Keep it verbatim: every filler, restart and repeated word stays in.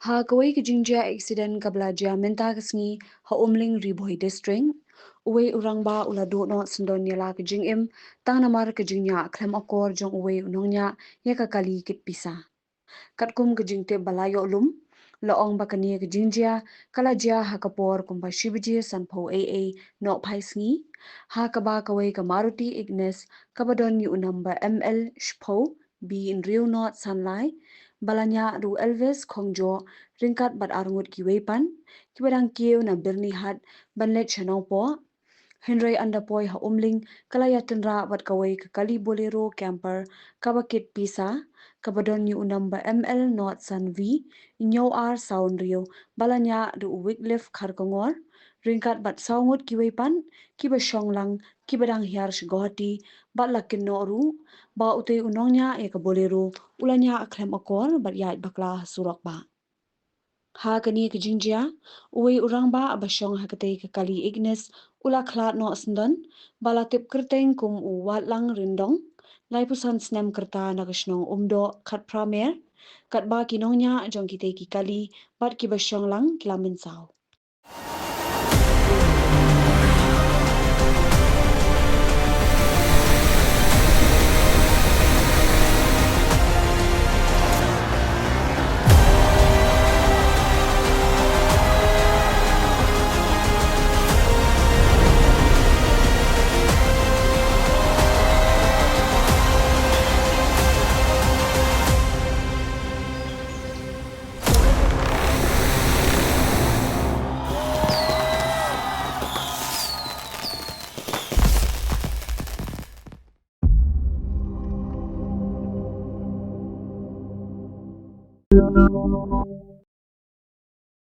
Ha kawei ka jingjia accident kaba la jia mynta ka sngi ha Umling, Ri Bhoi District, uwei u rangbah u la duh noh syndon ïa la ka jingim tang namar ka jingñiah khlem akor jong uwei u nongñiah ïa ka kali kit pisa. Katkum ka jingtip ba la ïoh lum, la ong ba kane ka jingjia ka la jia ha ka por kumba shi baje sanphew eiei nohphai sngi, ha kaba kawei ka Maruti Ignis kaba don ïa u number M L shiphew B hynriew not san lai, ba la ñiah da u Elvis Khongjoh ryngkat bad arngut kiwei pat kiba dang kiew na Byrnihat ban leit sha Nongpoh. Hynrei ynda poi ha Umling ka la ïatynrah bad kawei ka kali Bolero camper kaba kit pisa, kaba don ïa u number M L not san V hynñiew ar saw hynriew, ba la ñiah da u Wycliffe Kharkongor ryngkat bad saw ngut kiwei pat kiba shong lang kiba dang hiar sha Guwahati, bad la kynnoh ruh ba utei u nongñiah ïa ka Bolero u la ñiah khlem akor bad ïaid bakla ha surok bah. Ha kane ka jingjia, uwei u rangbah ba shong ha katei ka kali Ignis u la khlad noh syndon, ba la tip kyrteng kum u Watlang Ryndong, laiphew san snem ka rta, na ka shnong Umdoh, Khatphra Mer, katba ki nongñiah jong kitei ki kali bad kiba shong lang ki la mynsaw.